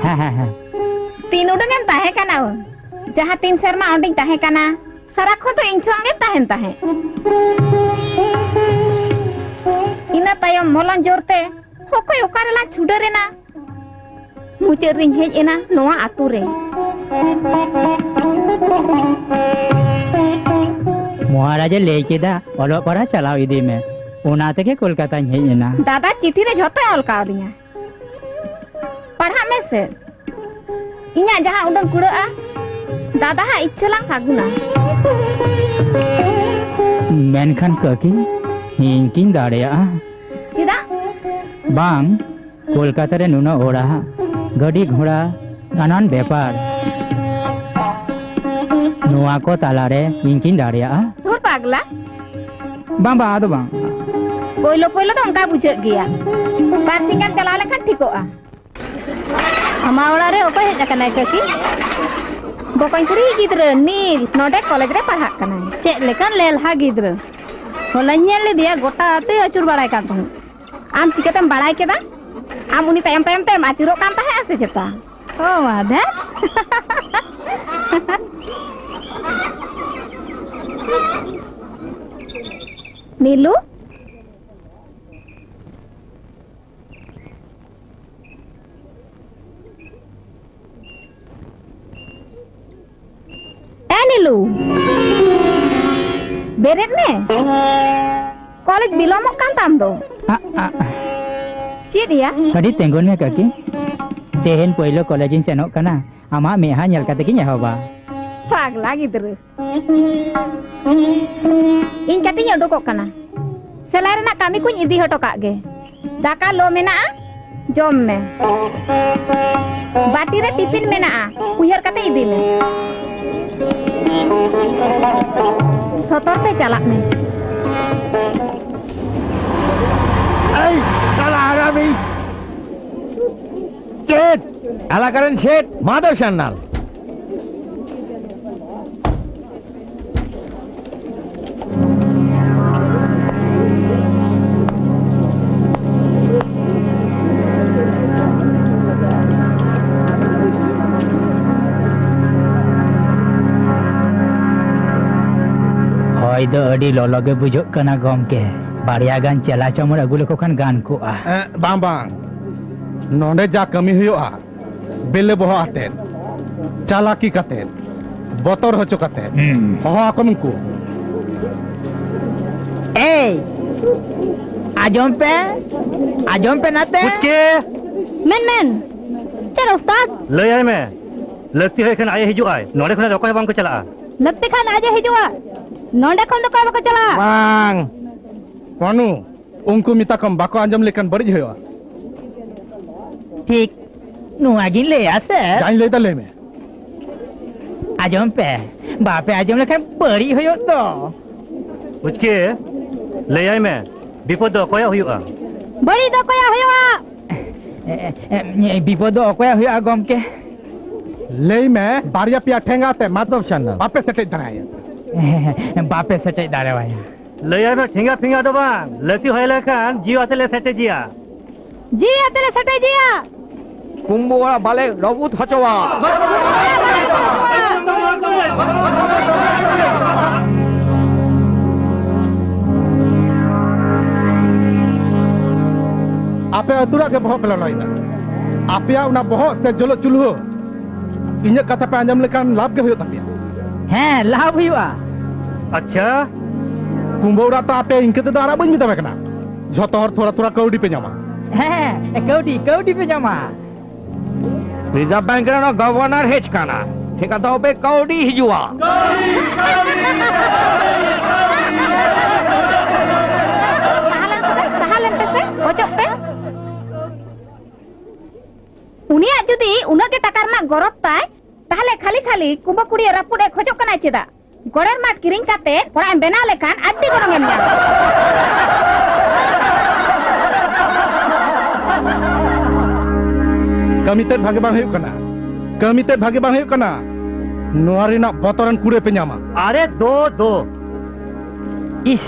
ᱦᱮᱸ, ᱦᱮᱸ, ᱦᱮᱸ᱾ ᱛᱤᱱ ᱩᱰᱟᱹᱝ ᱮᱢ ᱛᱟᱦᱮᱸ ᱠᱟᱱᱟ ᱩᱱ? ᱡᱟᱦᱟᱸ ᱛᱤᱱ ᱥᱮᱨᱢᱟ ᱚᱸᱰᱮᱧ ᱛᱟᱦᱮᱸ ᱠᱟᱱᱟ, ᱥᱟᱨᱟᱠᱷᱚᱱ ᱫᱚ ᱤᱧ ᱥᱚᱸᱜᱮᱢ ᱛᱟᱦᱮᱱ ᱛᱟᱦᱮᱸᱫ᱾ ᱤᱱᱟᱹ ᱛᱟᱭᱚᱢ ᱢᱚᱞᱚᱝ ᱡᱳᱨ ᱛᱮ ᱚᱠᱚᱭ ᱚᱠᱟ ᱨᱮᱞᱟᱝ ᱪᱷᱩᱰᱟᱹᱨ ᱮᱱᱟ᱾ ᱢᱩᱪᱟᱹᱫ ᱨᱤᱧ ᱦᱮᱡ ᱮᱱᱟ ᱱᱚᱣᱟ ᱟᱛᱳ ᱨᱮ᱾ ᱢᱚᱦᱟᱨᱟᱡᱮ ᱞᱟᱹᱭ ᱠᱮᱫᱟ, "ᱚᱞᱚᱜ ᱯᱟᱲᱦᱟᱜ ᱪᱟᱞᱟᱣ ᱤᱫᱤ ᱢᱮ᱾" ᱚᱱᱟ ᱛᱮᱜᱮ ᱠᱳᱞᱠᱟᱛᱟᱧ ᱦᱮᱡ ᱮᱱᱟ᱾ ᱫᱟᱫᱟ ᱪᱤᱴᱷᱤ ᱨᱮ ᱡᱷᱚᱛᱚᱭ ᱚᱞ ᱠᱟᱣᱫᱤᱧᱟ᱾ ᱯᱟᱲᱦᱟᱜ ᱢᱮ ᱥᱮ᱾ ᱤᱧᱟᱜ ᱡᱟᱦᱟᱸ ᱩᱰᱟᱹᱝ ᱠᱩᱲᱟᱹᱜᱼᱟ, ᱫᱟᱫᱟ ᱦᱟᱜ ᱤᱪᱪᱷᱟᱹ ᱞᱟᱝ ᱥᱟᱹᱜᱩᱱᱟ᱾ ᱢᱮᱱᱠᱷᱟᱱ ᱠᱟᱹᱠᱤ, ᱤᱧ ᱠᱤᱧ ᱫᱟᱲᱮᱭᱟᱜᱼᱟ? ᱪᱮᱫᱟᱜ? ᱵᱟᱝ, ᱠᱳᱞᱠᱟᱛᱟ ᱨᱮ ᱱᱩᱱᱟᱹᱜ ᱚᱲᱟᱜ, ᱜᱟᱹᱰᱤ ᱜᱷᱚᱲᱟ, ᱱᱟᱱᱟᱱ ᱵᱮᱯᱟᱨ, ᱱᱚᱣᱟ ᱠᱚ ᱛᱟᱞᱟᱨᱮ ᱤᱧ ᱠᱤᱧ ᱫᱟᱲᱮᱭᱟᱜᱼᱟ? ᱫᱷᱩᱨ ᱯᱟᱜᱽᱞᱟ᱾ ᱵᱟᱝ, ᱵᱟᱝ, ᱟᱫᱚ ᱵᱟᱝ᱾ ᱯᱳᱭᱞᱳ ᱯᱳᱭᱞᱳ ᱫᱚ ᱚᱱᱠᱟ ᱵᱩᱡᱷᱟᱹᱜ ᱜᱮᱭᱟ, ᱵᱟᱨᱥᱤᱧ ᱜᱟᱱ ᱪᱟᱞᱟᱣ ᱞᱮᱠᱷᱟᱱ ᱴᱷᱤᱠᱚᱜᱼᱟ᱾ ᱟᱢᱟᱜ ᱚᱲᱟᱜ ᱨᱮ ᱚᱠᱚᱭ ᱦᱮᱡ ᱟᱠᱟᱱᱟᱭ ᱠᱟᱹᱠᱤ? ᱵᱚᱠᱚᱧ ᱠᱩᱲᱤ ᱜᱤᱫᱽᱨᱟᱹ ᱱᱤᱞ, ᱱᱚᱰᱮ ᱠᱚᱞᱮᱡᱽ ᱨᱮ ᱯᱟᱲᱦᱟᱜ ᱠᱟᱱᱟᱭ᱾ ᱪᱮᱫ ᱞᱮᱠᱟᱱ ᱞᱮᱞᱦᱟ ᱜᱤᱫᱽᱨᱟᱹ! ᱦᱚᱞᱟᱧ ᱧᱮᱞ ᱞᱮᱫᱮᱭᱟ, ᱜᱚᱴᱟ ᱟᱹᱛᱩᱭ ᱟᱹᱪᱩᱨ ᱵᱟᱲᱟᱭ ᱠᱟᱱ ᱛᱟᱦᱮᱸᱫ᱾ ᱟᱢ ᱪᱤᱠᱟᱹᱛᱮᱢ ᱵᱟᱲᱟᱭ ᱠᱮᱫᱟ? ᱟᱢ ᱩᱱᱤ ᱛᱟᱭᱚᱢ ᱛᱟᱭᱚᱢ ᱛᱮᱢ ᱟᱹᱪᱩᱨᱚᱜ ᱠᱟᱱ ᱛᱟᱦᱮᱸᱜᱼᱟ ᱥᱮ ᱪᱮᱛᱟ? ᱚ, ᱢᱟ ᱫᱷᱮᱛ᱾ ᱱᱤᱞᱩ? ᱮ ᱱᱤᱞᱩ, ᱵᱮᱨᱮᱫ ᱢᱮ᱾ ᱠᱚᱞᱮᱡᱽ ᱵᱤᱞᱚᱢᱚᱜ ᱠᱟᱱ ᱛᱟᱢ ᱫᱚ᱾ ᱟᱜ, ᱟᱜ᱾ ᱪᱮᱫ ᱭᱟ? ᱠᱟᱹᱴᱤᱡ ᱛᱤᱸᱜᱩᱱ ᱢᱮ ᱠᱟᱹᱠᱤ᱾ ᱛᱮᱦᱮᱧ ᱯᱳᱭᱞᱳ ᱠᱚᱞᱮᱡᱽ ᱤᱧ ᱥᱮᱱᱚᱜ ᱠᱟᱱᱟ, ᱟᱢᱟᱜ ᱢᱮᱫᱦᱟ ᱧᱮᱞ ᱠᱟᱛᱮ ᱜᱤᱧ ᱮᱦᱚᱵᱟ᱾ ᱯᱟᱜᱽᱞᱟ ᱜᱤᱫᱽᱨᱟᱹ᱾ ᱤᱧ ᱠᱟᱹᱴᱤᱡ ᱤᱧ ᱩᱰᱩᱠᱚᱜ ᱠᱟᱱᱟ, ᱥᱮᱞᱟᱭ ᱨᱮᱱᱟᱜ ᱠᱟᱹᱢᱤ ᱠᱚᱧ ᱤᱫᱤ ᱦᱚᱴᱚ ᱠᱟᱜ ᱜᱮ᱾ ᱫᱟᱠᱟ ᱞᱚ ᱢᱮᱱᱟᱜᱼᱟ, ᱡᱚᱢ ᱢᱮ᱾ ᱵᱟᱹᱴᱤ ᱨᱮ ᱴᱤᱯᱤᱱ ᱢᱮᱱᱟᱜᱼᱟ, ᱩᱭᱦᱟᱹᱨ ᱠᱟᱛᱮ ᱤᱫᱤ ᱢᱮ᱾ ᱥᱚᱛᱚᱨ ᱛᱮ ᱪᱟᱞᱟᱜ ᱢᱮ᱾ ᱮᱭ, ᱥᱟᱞᱟ ᱦᱟᱨᱟᱢᱤ! ᱪᱮᱫ? ᱮᱞᱟᱠᱟ ᱨᱮᱱ ᱥᱮᱴ ᱢᱟᱫᱟᱨ ᱥᱟᱱᱱᱟᱞ᱾ ᱦᱚᱭ ᱫᱚ ᱟᱹᱰᱤ ᱞᱚᱞᱚ ᱜᱮ ᱵᱩᱡᱷᱟᱹᱜ ᱠᱟᱱᱟ ᱜᱚᱢᱠᱮ᱾ ᱵᱟᱨᱭᱟ ᱜᱟᱱ ᱪᱮᱞᱟ ᱪᱟᱢᱚᱲ ᱟᱹᱜᱩ ᱞᱮᱠᱚ ᱠᱷᱟᱱ ᱜᱟᱱ ᱠᱚᱜᱼᱟ᱾ ᱮᱸ, ᱵᱟᱝ, ᱵᱟᱝ᱾ ᱱᱚᱰᱮ ᱡᱟ ᱠᱟᱹᱢᱤ ᱦᱩᱭᱩᱜᱼᱟ, ᱵᱮᱞᱮ ᱵᱚᱦᱚᱜ ᱟᱛᱮᱫ, ᱪᱟᱞᱟᱠᱤ ᱠᱟᱛᱮᱫ, ᱵᱚᱛᱚᱨ ᱦᱚᱪᱚ ᱠᱟᱛᱮᱫ᱾ ᱦᱩᱸ᱾ ᱦᱚᱦᱚ ᱟᱠᱚᱢ ᱩᱱᱠᱩ᱾ ᱮᱭ, ᱟᱸᱡᱚᱢ ᱯᱮ, ᱟᱸᱡᱚᱢ ᱯᱮ ᱱᱟᱛᱮ᱾ ᱯᱩᱪᱠᱤ! ᱢᱮᱱ, ᱢᱮᱱ᱾ ᱪᱮᱫ ᱩᱥᱛᱟᱫ? ᱞᱟᱹᱭᱟᱭ ᱢᱮ, ᱞᱟᱹᱠᱛᱤ ᱦᱩᱭ ᱠᱷᱟᱱ ᱟᱡ ᱮ ᱦᱤᱡᱩᱜᱼᱟᱭ, ᱱᱚᱰᱮ ᱠᱷᱚᱱᱟᱜ ᱫᱚ ᱚᱠᱚᱭ ᱦᱚᱸ ᱵᱟᱝ ᱠᱚ ᱪᱟᱞᱟᱜᱼᱟ᱾ ᱞᱟᱹᱠᱛᱤ ᱠᱷᱟᱱ ᱟᱡ ᱮ ᱦᱤᱡᱩᱜᱼᱟ, ᱱᱚᱰᱮ ᱠᱷᱚᱱ ᱫᱚ ᱚᱠᱚᱭ ᱦᱚᱸ ᱵᱟᱠᱚ ᱪᱟᱞᱟᱜᱼᱟ᱾ ᱵᱟᱝ, ᱯᱟᱱᱩ, ᱩᱱᱠᱩ ᱢᱮᱛᱟ ᱠᱚᱢ, ᱵᱟᱠᱚ ᱟᱸᱡᱚᱢ ᱞᱮᱠᱷᱟᱱ ᱵᱟᱹᱲᱤᱡ ᱦᱩᱭᱩᱜᱼᱟ᱾ ᱴᱷᱤᱠ, ᱱᱚᱣᱟ ᱜᱤᱧ ᱞᱟᱹᱭᱟ ᱥᱮ᱾ ᱡᱟᱧ ᱞᱟᱹᱭ ᱫᱟ, ᱞᱟᱹᱭ ᱢᱮ᱾ ᱟᱸᱡᱚᱢ ᱯᱮ, ᱵᱟᱯᱮ ᱟᱸᱡᱚᱢ ᱞᱮᱠᱷᱟᱱ ᱵᱟᱹᱲᱤᱡ ᱦᱩᱭᱩᱜ ᱫᱚ᱾ ᱯᱩᱪᱠᱤ, ᱞᱟᱹᱭᱟᱭ ᱢᱮ, ᱵᱤᱯᱚᱫ ᱫᱚ ᱚᱠᱚᱭᱟᱜ ᱦᱩᱭᱩᱜᱼᱟ? ᱵᱟᱹᱲᱤᱡ ᱫᱚ ᱚᱠᱚᱭᱟᱜ ᱦᱩᱭᱩᱜᱼᱟ? ᱮ, ᱮ, ᱮ, ᱵᱤᱯᱚᱫ ᱫᱚ ᱚᱠᱚᱭᱟᱜ ᱦᱩᱭᱩᱜᱼᱟ, ᱜᱚᱢᱠᱮ? ᱞᱟᱹᱭ ᱢᱮ, ᱵᱟᱨᱭᱟ ᱯᱮᱭᱟ ᱴᱷᱮᱸᱜᱟ ᱛᱮ ᱢᱟᱫᱚᱵ ᱥᱟᱱᱟ᱾ ᱵᱟᱯᱮ ᱥᱮᱴᱮᱡ ᱫᱟᱲᱮᱭᱟᱭᱟ᱾ ᱵᱟᱯᱮ ᱥᱮᱴᱮᱡ ᱫᱟᱲᱮᱣᱟᱭᱟ᱾ ᱞᱟᱹᱭᱟᱭ ᱢᱮ, ᱴᱷᱮᱸᱜᱟ ᱯᱷᱮᱸᱜᱟ ᱫᱚ ᱵᱟᱝ, ᱞᱟᱹᱠᱛᱤ ᱦᱩᱭ ᱞᱮᱱᱠᱷᱟᱱ ᱡᱤᱣᱤ ᱟᱛᱮ ᱞᱮ ᱥᱮᱴᱮᱡᱮᱭᱟ᱾ ᱡᱤᱣᱤ ᱟᱛᱮ ᱞᱮ ᱥᱮᱴᱮᱡᱮᱭᱟ᱾ ᱠᱩᱢᱵᱩ ᱚᱲᱟᱜ ᱵᱟᱞᱮ ᱨᱟᱹᱯᱩᱫ ᱦᱚᱪᱚᱣᱟ᱾ ᱟᱯᱮ ᱟᱹᱛᱩ ᱨᱮᱭᱟᱜ ᱜᱮ ᱵᱚᱦᱚᱜ ᱯᱮ ᱞᱚᱞᱚᱭᱮᱫᱟ᱾ ᱟᱯᱮᱭᱟᱜ ᱚᱱᱟ ᱵᱚᱦᱚᱜ ᱥᱮ ᱡᱚᱞᱚᱜ ᱪᱩᱞᱦᱟᱹ, ᱤᱧᱟᱹᱜ ᱠᱟᱛᱷᱟ ᱯᱮ ᱟᱸᱡᱚᱢ ᱞᱮᱠᱷᱟᱱ ᱞᱟᱵᱷ ᱜᱮ ᱦᱩᱭᱩᱜ ᱛᱟᱯᱮᱭᱟ᱾ ᱦᱮᱸ, ᱞᱟᱵᱷ ᱦᱩᱭᱩᱜᱼᱟ᱾ ᱟᱪᱪᱷᱟ, ᱠᱩᱢᱵᱟᱹ ᱚᱲᱟᱜ ᱛᱚ ᱟᱯᱮ ᱤᱱᱠᱟᱹ ᱛᱮᱫᱚ ᱟᱨᱟᱜ ᱵᱟᱹᱧ ᱢᱮᱛᱟᱯᱮ ᱠᱟᱱᱟ᱾ ᱡᱷᱚᱛᱚ ᱦᱚᱲ ᱛᱷᱚᱲᱟ ᱛᱷᱚᱲᱟ ᱠᱟᱹᱣᱰᱤ ᱯᱮ ᱧᱟᱢᱟ᱾ ᱦᱮᱸ, ᱠᱟᱹᱣᱰᱤ, ᱠᱟᱹᱣᱰᱤ ᱯᱮ ᱧᱟᱢᱟ᱾ ᱨᱤᱡᱟᱨᱵᱷ ᱵᱮᱝᱠ ᱨᱮᱱ ᱜᱚᱵᱷᱚᱨᱱᱚᱨ ᱦᱮᱡ ᱠᱟᱱᱟ, ᱴᱷᱤᱠᱟ ᱛᱚᱵᱮ ᱠᱟᱹᱣᱰᱤ ᱦᱤᱡᱩᱜᱼᱟ᱾ ᱥᱟᱦᱟ ᱞᱮᱱ ᱯᱮᱥᱮ, ᱥᱟᱦᱟ ᱞᱮᱱ ᱯᱮᱥᱮ, ᱚᱪᱚᱜ ᱯᱮ᱾ ᱩᱱᱤᱭᱟᱜ ᱡᱩᱫᱤ ᱩᱱᱟᱹᱜ ᱜᱮ ᱴᱟᱠᱟ ᱨᱮᱱᱟᱜ ᱜᱚᱨᱚᱡᱽ ᱛᱟᱭ, ᱛᱟᱦᱞᱮ ᱠᱷᱟᱹᱞᱤ ᱠᱷᱟᱹᱞᱤ ᱠᱩᱢᱵᱟᱹ ᱠᱩᱲᱤᱭᱟᱹ ᱨᱟᱹᱯᱩᱫ ᱮ ᱠᱷᱚᱡᱚᱜ ᱠᱟᱱᱟᱭ ᱪᱮᱫᱟᱜ? ᱜᱚᱲᱮᱨ ᱢᱟᱴ ᱠᱤᱨᱤᱧ ᱠᱟᱛᱮ ᱚᱲᱟᱜ ᱮᱢ ᱵᱮᱱᱟᱣ ᱞᱮᱠᱷᱟᱱ ᱟᱹᱰᱤ ᱜᱚᱱᱚᱝ ᱮᱢ ᱧᱟᱢᱟ᱾ ᱠᱟᱹᱢᱤ ᱛᱮᱫ ᱵᱷᱟᱜᱮ ᱵᱟᱝ ᱦᱩᱭᱩᱜ ᱠᱟᱱᱟ, ᱠᱟᱹᱢᱤ ᱛᱮᱫ ᱵᱷᱟᱜᱮ ᱵᱟᱝ ᱦᱩᱭᱩᱜ ᱠᱟᱱᱟ᱾ ᱱᱚᱣᱟ ᱨᱮᱱᱟᱜ ᱵᱚᱛᱚᱨᱟᱱ ᱠᱩᱲᱟᱹ ᱯᱮ ᱧᱟᱢᱟ᱾ ᱟᱨᱮ ᱫᱚ ᱫᱚ᱾ ᱤᱥ,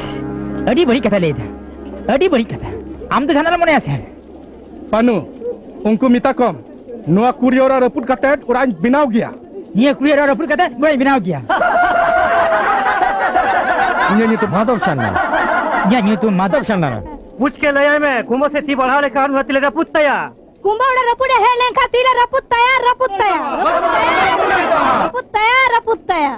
ᱟᱹᱰᱤ ᱵᱟᱹᱲᱤᱡ ᱠᱟᱛᱷᱟ ᱞᱟᱹᱭ ᱮᱫᱟ, ᱟᱹᱰᱤ ᱵᱟᱹᱲᱤᱡ ᱠᱟᱛᱷᱟ᱾ ᱟᱢ ᱫᱚ ᱡᱟᱦᱟᱱᱟᱜ ᱞᱮ ᱢᱚᱱᱮᱭᱟ ᱥᱮ? ᱯᱟᱱᱩ, ᱩᱱᱠᱩ ᱢᱮᱛᱟ ᱠᱚᱢ, ᱱᱚᱣᱟ ᱠᱩᱲᱤ ᱚᱲᱟᱜ ᱨᱟᱹᱯᱩᱫ ᱠᱟᱛᱮ ᱚᱲᱟᱜ ᱤᱧ ᱵᱮᱱᱟᱣ ᱜᱮᱭᱟ᱾ ᱱᱤᱭᱟᱹ ᱠᱩᱲᱤ ᱚᱲᱟᱜ ᱨᱟᱹᱯᱩᱫ ᱠᱟᱛᱮ ᱚᱲᱟᱜ ᱤᱧ ᱵᱮᱱᱟᱣ ᱜᱮᱭᱟ᱾ ᱤᱧᱟᱹᱜ ᱧᱩᱛᱩᱢ ᱢᱟᱫᱷᱚᱵ ᱥᱟᱱᱱᱟ᱾ ᱤᱧᱟᱹᱜ ᱧᱩᱛᱩᱢ ᱢᱟᱫᱷᱚᱵ ᱥᱟᱱᱱᱟ᱾ ᱯᱩᱪᱠᱮ ᱞᱟᱹᱭᱟᱭ ᱢᱮ, ᱠᱩᱢᱵᱟᱹ ᱥᱮ ᱛᱤ ᱵᱟᱲᱦᱟᱣ ᱞᱮᱠᱷᱟᱱ ᱩᱱᱤ ᱛᱤ ᱞᱮ ᱨᱟᱹᱯᱩᱫ ᱛᱟᱭᱟ᱾ ᱠᱩᱢᱵᱟᱹ ᱚᱲᱟᱜ ᱨᱟᱹᱯᱩᱫ ᱮ ᱦᱮᱡ ᱞᱮᱱᱠᱷᱟᱱ ᱛᱤᱨᱮ ᱨᱟᱹᱯᱩᱫ ᱛᱟᱭᱟ, ᱨᱟᱹᱯᱩᱫ ᱛᱟᱭᱟ᱾ ᱨᱟᱹᱯᱩᱫ ᱛᱟᱭᱟ, ᱨᱟᱹᱯᱩᱫ ᱛᱟᱭᱟ᱾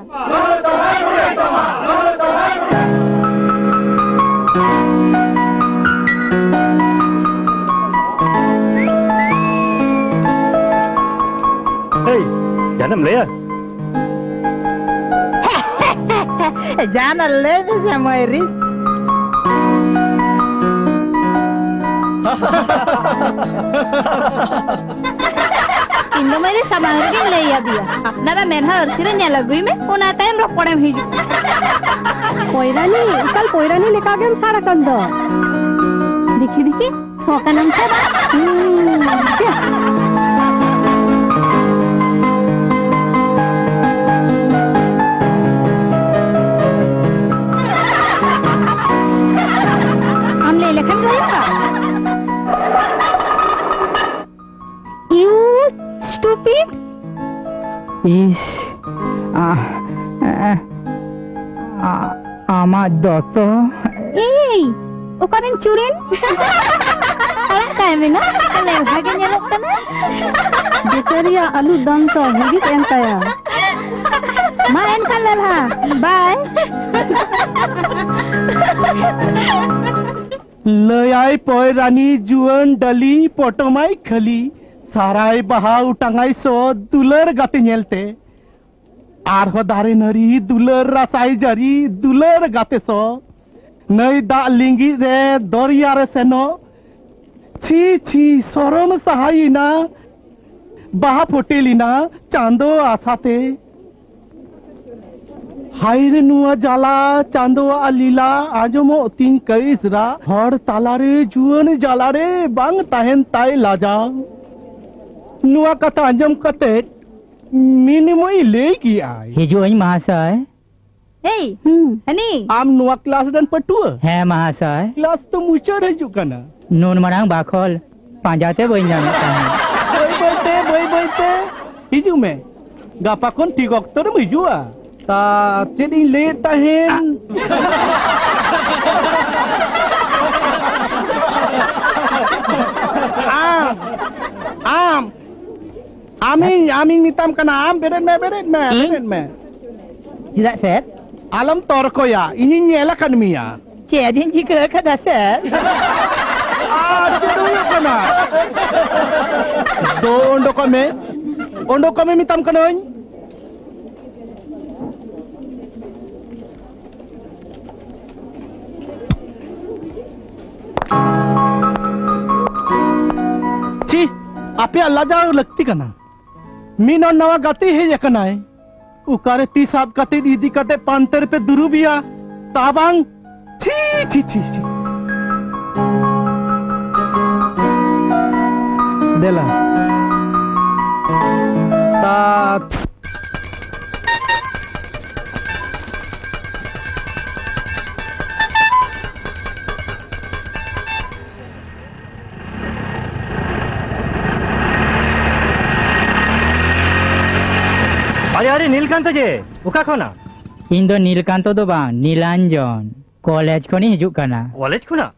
ᱮᱭ, ᱡᱟᱦᱟᱱᱟᱜ ᱮᱢ ᱞᱟᱹᱭᱟ? ᱡᱟᱦᱟᱱᱟᱜ ᱞᱟᱹᱭ ᱢᱮᱥᱮ, ᱢᱟᱹᱭᱨᱤ᱾ ᱤᱧ ᱫᱚ ᱢᱟᱹᱭᱨᱤ ᱥᱟᱢᱟᱝ ᱨᱮᱜᱮᱧ ᱞᱟᱹᱭ ᱟᱫᱮᱭᱟ, ᱟᱯᱱᱟᱨᱟᱜ ᱢᱮᱫᱦᱟ ᱟᱹᱨᱥᱤ ᱨᱮ ᱧᱮᱞ ᱟᱹᱜᱩᱭ ᱢᱮ, ᱚᱱᱟ ᱛᱟᱭᱚᱢ ᱨᱚᱯᱚᱲᱮᱢ ᱦᱤᱡᱩᱜ᱾ ᱯᱚᱭᱨᱟᱱᱤ, ᱮᱠᱟᱞ ᱯᱚᱭᱨᱟᱱᱤ ᱞᱮᱠᱟ ᱜᱮᱢ ᱥᱟᱲ ᱟᱠᱟᱱ ᱫᱚ᱾ ᱫᱮᱠᱷᱤ, ᱫᱮᱠᱷᱤ, ᱥᱚ ᱠᱟᱱᱟᱢ ᱥᱮ ᱵᱟᱝ? ᱦᱩᱸ, ᱪᱮᱫ? ᱟᱢ ᱞᱟᱹᱭ ᱞᱮᱠᱷᱟᱱ ᱜᱮ ᱦᱩᱭᱩᱜᱼᱟ᱾ You stupid! ᱤᱥ, ᱟ, ᱟ, ᱟ, ᱟᱢᱟᱜ ᱫᱚᱛᱚ᱾ ᱮᱭ, ᱚᱠᱟᱨᱮᱱ ᱪᱩᱲᱤᱱ? ᱟᱲᱟᱜ ᱠᱟᱭ ᱢᱮ ᱱᱟ, ᱞᱮᱞᱦᱟ ᱜᱮ ᱧᱮᱞᱚᱜ ᱠᱟᱱᱟ᱾ ᱵᱮᱪᱟᱨᱤᱭᱟᱜ ᱟᱹᱞᱩ ᱫᱚᱱ ᱛᱚ ᱦᱤᱨᱤᱡ ᱮᱱ ᱛᱟᱭᱟ᱾ ᱢᱟ ᱮᱱᱠᱷᱟᱱ ᱞᱮᱞᱦᱟ, bye᱾ ᱞᱟᱹᱭᱟᱭ ᱯᱚᱭᱨᱟᱱᱤ ᱡᱩᱣᱟᱹᱱ ᱰᱟᱹᱞᱤ ᱯᱚᱴᱚᱢᱟᱭ ᱠᱷᱟᱹᱞᱤ, ᱥᱟᱨᱟᱭ ᱵᱟᱦᱟ ᱚᱴᱟᱝᱟᱭ ᱥᱚ ᱫᱩᱞᱟᱹᱲ ᱜᱟᱛᱮ ᱧᱮᱞᱛᱮ᱾ ᱟᱨᱦᱚᱸ ᱫᱟᱨᱮ ᱱᱟᱹᱲᱤ ᱫᱩᱞᱟᱹᱲ ᱨᱟᱥᱟᱭ ᱡᱟᱹᱨᱤ ᱫᱩᱞᱟᱹᱲ ᱜᱟᱛᱮ ᱥᱚ᱾ ᱱᱟᱹᱭ ᱫᱟᱜ ᱞᱤᱸᱜᱤ ᱨᱮ ᱫᱚᱨᱭᱟ ᱨᱮ ᱥᱮᱱᱚᱜ᱾ ᱪᱷᱤ ᱪᱷᱤ ᱥᱚᱨᱚᱢ ᱥᱟᱦᱟᱭᱮᱱᱟ᱾ ᱵᱟᱦᱟ ᱯᱷᱚᱴᱮᱞᱮᱱᱟ ᱪᱟᱸᱫᱚ ᱟᱥᱟᱛᱮ᱾ ᱦᱟᱭ ᱨᱮ ᱱᱚᱣᱟ ᱡᱟᱞᱟ, ᱪᱟᱸᱫᱚᱣᱟᱜ ᱞᱤᱞᱟ, ᱟᱸᱡᱚᱢᱚᱜ ᱛᱤᱧ ᱠᱟᱹᱭᱤᱥ ᱨᱟᱜ, ᱦᱚᱲ ᱛᱟᱞᱟᱨᱮ ᱡᱩᱣᱟᱹᱱ ᱡᱟᱞᱟᱨᱮ ᱵᱟᱝ ᱛᱟᱦᱮᱱ ᱛᱟᱭ ᱞᱟᱡᱟᱣ᱾ ᱱᱚᱣᱟ ᱠᱟᱛᱷᱟ ᱟᱸᱡᱚᱢ ᱠᱟᱛᱮ ᱢᱤᱱᱤᱢᱚᱭ ᱞᱟᱹᱭ ᱠᱮᱜᱼᱟᱭ᱾ ᱦᱤᱡᱩᱜ ᱟᱹᱧ ᱢᱟᱦᱟᱥᱚᱭ᱾ ᱮᱭ, ᱦᱩᱸ᱾ ᱦᱟᱹᱱᱤ᱾ ᱟᱢ ᱱᱚᱣᱟ ᱠᱞᱟᱥ ᱨᱮᱱ ᱯᱟᱹᱴᱷᱩᱣᱟᱹ? ᱦᱮᱸ ᱢᱟᱦᱟᱥᱚᱭ᱾ ᱠᱞᱟᱥ ᱛᱚ ᱢᱩᱪᱟᱹᱫ ᱦᱤᱡᱩᱜ ᱠᱟᱱᱟ᱾ ᱱᱩᱱ ᱢᱟᱨᱟᱝ ᱵᱟᱠᱷᱚᱞ ᱯᱟᱸᱡᱟ ᱛᱮ ᱵᱟᱹᱧ ᱧᱟᱢᱮᱫ ᱛᱟᱦᱮᱸᱫ᱾ ᱵᱟᱹᱭ ᱵᱟᱹᱭ ᱛᱮ, ᱵᱟᱹᱭ ᱵᱟᱹᱭ ᱛᱮ ᱦᱤᱡᱩᱜ ᱢᱮ᱾ ᱜᱟᱯᱟ ᱠᱷᱚᱱ ᱴᱷᱤᱠ ᱚᱠᱛᱚ ᱨᱮᱢ ᱦᱤᱡᱩᱜᱼᱟ᱾ ᱛᱟ ᱪᱮᱫ ᱤᱧ ᱞᱟᱹᱭᱮᱫ ᱛᱟᱦᱮᱸᱱ? ᱟᱢ ᱟᱢᱤᱧ, ᱟᱢᱤᱧ ᱢᱮᱛᱟᱢ ᱠᱟᱱᱟ, ᱟᱢ ᱵᱮᱨᱮᱫ ᱢᱮ, ᱵᱮᱨᱮᱫ ᱢᱮ, ᱤᱧ? ᱵᱮᱨᱮᱫ ᱢᱮ᱾ ᱪᱮᱫᱟᱜ ᱥᱮᱨ? ᱟᱞᱚᱢ ᱛᱚᱨᱠᱚᱭᱟ, ᱤᱧᱤᱧ ᱧᱮᱞ ᱟᱠᱟᱫ ᱢᱮᱭᱟ᱾ ᱪᱮᱫ ᱤᱧ ᱪᱤᱠᱟᱹ ᱟᱠᱟᱫᱟ ᱥᱮᱨ? ᱟᱨ ᱪᱮᱫ ᱦᱩᱭᱩᱜ ᱠᱟᱱᱟ? ᱫᱚ ᱚᱰᱚᱠᱚᱜ ᱢᱮ, ᱚᱰᱚᱠᱚᱜ ᱢᱮ ᱢᱮᱛᱟᱢ ᱠᱟᱹᱱᱟᱹᱧ᱾ ᱪᱤ, ᱟᱯᱮᱭᱟᱜ ᱞᱟᱡᱟᱣ ᱞᱟᱹᱠᱛᱤ ᱠᱟᱱᱟ᱾ ᱢᱤᱫ ᱦᱚᱲ ᱱᱟᱣᱟ ᱜᱟᱛᱮ ᱦᱮᱡ ᱟᱠᱟᱱᱟᱭ᱾ ᱚᱠᱟᱨᱮ ᱛᱤ ᱥᱟᱵ ᱠᱟᱛᱮ ᱤᱫᱤ ᱠᱟᱛᱮ ᱯᱟᱱᱛᱮ ᱨᱮᱯᱮ ᱫᱩᱲᱩᱵ ᱮᱭᱟ? ᱛᱟ ᱵᱟᱝ? ᱪᱷᱤ, ᱪᱷᱤ, ᱪᱷᱤ, ᱪᱷᱤ᱾ ᱫᱮᱞᱟ᱾ ᱛᱟᱛ᱾ ᱟᱨᱮ, ᱟᱨᱮ, ᱱᱤᱞᱠᱟᱱᱛᱚ ᱡᱮ, ᱚᱠᱟ ᱠᱷᱚᱱᱟᱜ? ᱤᱧ ᱫᱚ ᱱᱤᱞᱠᱟᱱᱛᱚ ᱫᱚ ᱵᱟᱝ, ᱱᱤᱞᱟᱧᱡᱚᱱ᱾ ᱠᱚᱞᱮᱡᱽ ᱠᱷᱚᱱᱤᱧ ᱦᱤᱡᱩᱜ ᱠᱟᱱᱟ᱾ ᱠᱚᱞᱮᱡᱽ ᱠᱷᱚᱱᱟᱜ?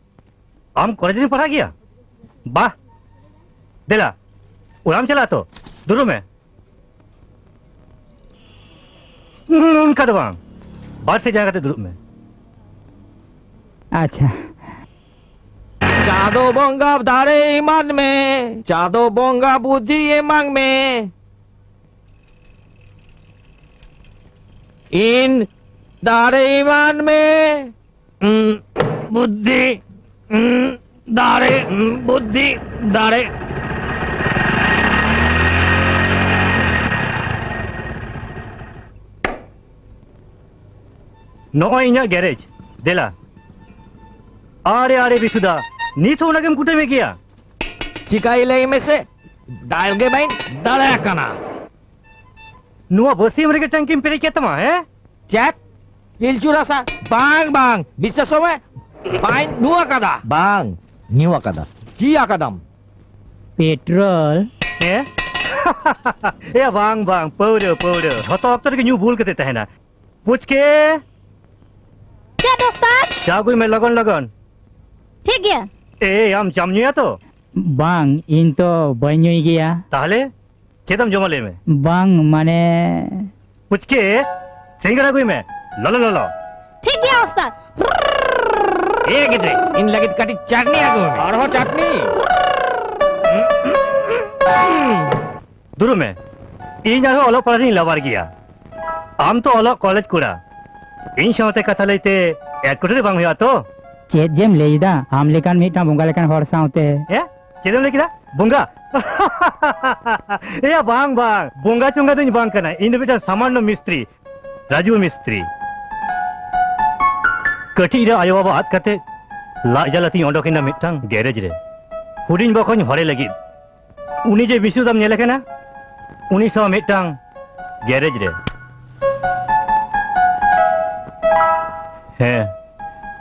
ᱟᱢ ᱠᱚᱞᱮᱡᱽ ᱨᱮᱢ ᱯᱟᱲᱦᱟᱜ ᱜᱮᱭᱟ? ᱵᱟᱦ! ᱫᱮᱞᱟ, ᱚᱲᱟᱜ ᱮᱢ ᱪᱟᱞᱟᱜᱼᱟ ᱛᱚ? ᱫᱩᱲᱩᱵ ᱢᱮ᱾ ᱚᱱᱠᱟ ᱫᱚ ᱵᱟᱝ, ᱵᱟᱨ ᱥᱮᱫ ᱡᱟᱸᱜᱟ ᱠᱟᱛᱮ ᱫᱩᱲᱩᱵ ᱢᱮ᱾ ᱟᱪᱪᱷᱟ᱾ ᱪᱟᱸᱫᱚ ᱵᱚᱸᱜᱟ ᱫᱟᱲᱮ ᱮᱢᱟᱱ ᱢᱮ, ᱪᱟᱸᱫᱚ ᱵᱚᱸᱜᱟ ᱵᱩᱫᱷᱤ ᱮᱢᱟᱱ ᱢᱮ᱾ ᱤᱧ ᱫᱟᱲᱮ ᱮᱢᱟᱱ ᱢᱮ᱾ ᱩᱸ, ᱵᱩᱫᱷᱤ, ᱩᱸ, ᱫᱟᱲᱮ, ᱩᱸ, ᱵᱩᱫᱷᱤ, ᱫᱟᱲᱮ᱾ ᱱᱚᱜᱼᱚᱭ ᱤᱧᱟᱹᱜ ᱜᱮᱨᱮᱡᱽ, ᱫᱮᱞᱟ᱾ ᱟᱨᱮ, ᱟᱨᱮ, ᱵᱤᱥᱩᱫᱟ, ᱱᱤᱛ ᱦᱚᱸ ᱚᱱᱟᱜᱮᱢ ᱠᱩᱴᱟᱹᱢᱮᱫ ᱜᱮᱭᱟ? ᱪᱤᱠᱟᱹᱭ ᱞᱟᱹᱭ ᱢᱮᱥᱮ, ᱰᱟᱭᱟᱞ ᱜᱮ ᱵᱟᱹᱧ ᱫᱟᱲᱮᱭᱟᱜ ᱠᱟᱱᱟ᱾ ᱱᱚᱣᱟ ᱵᱟᱹᱥᱭᱟᱹᱢ ᱨᱮᱜᱮ ᱴᱟᱝᱠᱤᱢ ᱯᱮᱨᱮᱡ ᱠᱮᱫ ᱛᱟᱢᱟ, ᱦᱮᱸ? ᱪᱮᱫ? ᱯᱤᱞᱪᱩ ᱨᱟᱥᱟ? ᱵᱟᱝ, ᱵᱟᱝ, ᱵᱤᱥᱥᱟᱥᱚᱜ ᱢᱮ, ᱵᱟᱹᱧ ᱧᱩ ᱟᱠᱟᱫᱟ᱾ ᱵᱟᱝ, ᱧᱩ ᱟᱠᱟᱫᱟ᱾ ᱪᱤ ᱟᱠᱟᱫᱟᱢ? ᱯᱮᱴᱨᱳᱞ᱾ ᱦᱮᱸ? ᱮ, ᱵᱟᱝ, ᱵᱟᱝ, ᱯᱟᱹᱣᱨᱟᱹ, ᱯᱟᱹᱣᱨᱟᱹ᱾ ᱡᱷᱚᱛᱚ ᱚᱠᱛᱚ ᱨᱮᱜᱮ ᱧᱩ ᱵᱩᱞ ᱠᱟᱛᱮ ᱛᱟᱦᱮᱱᱟ᱾ ᱯᱩᱪᱠᱮ! ᱪᱮᱫ ᱫᱚᱥᱛᱟᱨ? ᱪᱟ ᱟᱹᱜᱩᱭ ᱢᱮ ᱞᱚᱜᱚᱱ ᱞᱚᱜᱚᱱ᱾ ᱴᱷᱤᱠ ᱜᱮᱭᱟ᱾ ᱮ, ᱟᱢ ᱪᱟᱢ ᱧᱩᱭᱟ ᱛᱚ? ᱵᱟᱝ, ᱤᱧ ᱛᱚ ᱵᱟᱹᱧ ᱧᱩᱭ ᱜᱮᱭᱟ᱾ ᱛᱟᱦᱞᱮ? ᱪᱮᱫ ᱮᱢ ᱡᱚᱢᱟ ᱞᱟᱹᱭ ᱢᱮ? ᱵᱟᱝ, ᱢᱟᱱᱮ ᱯᱩᱪᱠᱮ, ᱥᱤᱸᱜᱟᱲᱟ ᱟᱹᱜᱩᱭ ᱢᱮ, ᱞᱚᱞᱚ ᱞᱚᱞᱚ᱾ ᱴᱷᱤᱠ ᱜᱮᱭᱟ ᱳᱥᱛᱟᱫ᱾ ᱮ ᱜᱤᱫᱽᱨᱟᱹ, ᱤᱧ ᱞᱟᱹᱜᱤᱫ ᱠᱟᱹᱴᱤᱡ ᱪᱟᱴᱱᱤ ᱟᱹᱜᱩ ᱢᱮ᱾ ᱟᱨᱦᱚᱸ ᱪᱟᱴᱱᱤ? ᱫᱩᱲᱩᱵ ᱢᱮ, ᱤᱧ ᱟᱨᱦᱚᱸ ᱚᱞᱚᱜ ᱯᱟᱲᱦᱟᱜ ᱨᱤᱧ ᱞᱟᱵᱟᱨ ᱜᱮᱭᱟ᱾ ᱟᱢ ᱛᱚ ᱚᱞᱚᱜ ᱠᱚᱞᱮᱡᱽ ᱠᱚᱲᱟ, ᱤᱧ ᱥᱟᱶᱛᱮ ᱠᱟᱛᱷᱟ ᱞᱟᱹᱭᱛᱮ ᱮᱴᱠᱮᱴᱚᱬᱮ ᱵᱟᱝ ᱦᱩᱭᱩᱜᱼᱟ ᱛᱚ? ᱪᱮᱫ ᱡᱮᱢ ᱞᱟᱹᱭ ᱮᱫᱟ, ᱟᱢ ᱞᱮᱠᱟᱱ ᱢᱤᱫᱴᱟᱝ ᱵᱚᱸᱜᱟ ᱞᱮᱠᱟᱱ ᱦᱚᱲ ᱥᱟᱶᱛᱮ? ᱮ? ᱪᱮᱫ ᱮᱢ ᱞᱟᱹᱭ ᱠᱮᱫᱟ? ᱵᱚᱸᱜᱟ? ᱮᱭᱟ, ᱵᱟᱝ, ᱵᱟᱝ, ᱵᱚᱸᱜᱟ ᱪᱚᱸᱜᱟ ᱫᱚᱧ ᱵᱟᱝ ᱠᱟᱱᱟ, ᱤᱧ ᱫᱚ ᱢᱤᱫᱴᱟᱝ ᱥᱟᱢᱟᱱᱱᱚ ᱢᱤᱥᱛᱨᱤ, ᱨᱟᱡᱩ ᱢᱤᱥᱛᱨᱤ᱾ ᱠᱟᱹᱴᱤᱡ ᱨᱮ ᱟᱭᱳ ᱵᱟᱵᱟ ᱟᱫ ᱠᱟᱛᱮ ᱞᱟᱡ ᱡᱟᱞᱟ ᱛᱤᱧ ᱚᱰᱚᱠ ᱮᱱᱟ ᱢᱤᱫᱴᱟᱝ ᱜᱮᱨᱮᱡᱽ ᱨᱮ, ᱦᱩᱰᱤᱧ ᱵᱚᱠᱚᱧ ᱦᱚᱨᱮ ᱞᱟᱹᱜᱤᱫ᱾ ᱩᱱᱤ ᱡᱮ ᱵᱤᱥᱩ ᱫᱟᱢ ᱧᱮᱞᱮ ᱠᱟᱱᱟ, ᱩᱱᱤ ᱥᱟᱶ ᱢᱤᱫᱴᱟᱝ ᱜᱮᱨᱮᱡᱽ ᱨᱮ᱾ ᱦᱮᱸ,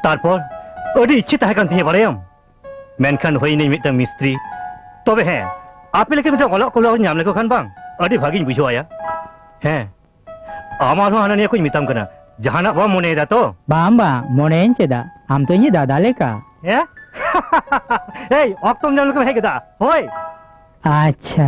ᱛᱟᱨᱯᱚᱨ ᱟᱹᱰᱤ ᱤᱪᱪᱷᱟᱹ ᱛᱟᱦᱮᱸ ᱠᱟᱱ ᱛᱤᱧᱟᱹ, ᱵᱟᱲᱟᱭᱟᱢ? ᱢᱮᱱᱠᱷᱟᱱ ᱦᱩᱭᱱᱟᱹᱧ ᱢᱤᱫᱴᱟᱝ ᱢᱤᱥᱛᱨᱤ᱾ ᱛᱚᱵᱮ ᱦᱮᱸ, ᱟᱯᱮ ᱞᱮᱠᱟ ᱢᱤᱫᱴᱟᱝ ᱚᱞᱚᱜ ᱠᱚᱲᱟ ᱧᱟᱢ ᱞᱮᱠᱚ ᱠᱷᱟᱱ ᱵᱟᱝ, ᱟᱹᱰᱤ ᱵᱷᱟᱹᱜᱤᱧ ᱵᱩᱡᱷᱟᱹᱣᱟᱭᱟ᱾ ᱦᱮᱸ, ᱟᱢ ᱟᱨᱦᱚᱸ ᱦᱟᱱᱟ ᱱᱤᱭᱟᱹ ᱠᱚᱧ ᱢᱮᱛᱟᱢ ᱠᱟᱱᱟ, ᱡᱟᱦᱟᱱᱟᱜ ᱵᱟᱢ ᱢᱚᱱᱮᱭᱮᱫᱟ ᱛᱚ? ᱵᱟᱝ, ᱵᱟᱝ, ᱢᱚᱱᱮᱭᱟᱹᱧ ᱪᱮᱫᱟᱜ? ᱟᱢ ᱛᱚ ᱤᱧᱤᱡ ᱫᱟᱫᱟ ᱞᱮᱠᱟ᱾ ᱦᱮᱸ? ᱮᱭ, ᱚᱠᱛᱚᱢ ᱧᱟᱢ ᱞᱮᱠᱷᱟᱱ ᱦᱮᱡ ᱜᱚᱫᱚᱜᱼᱟ᱾ ᱦᱳᱭ᱾ ᱟᱪᱪᱷᱟ᱾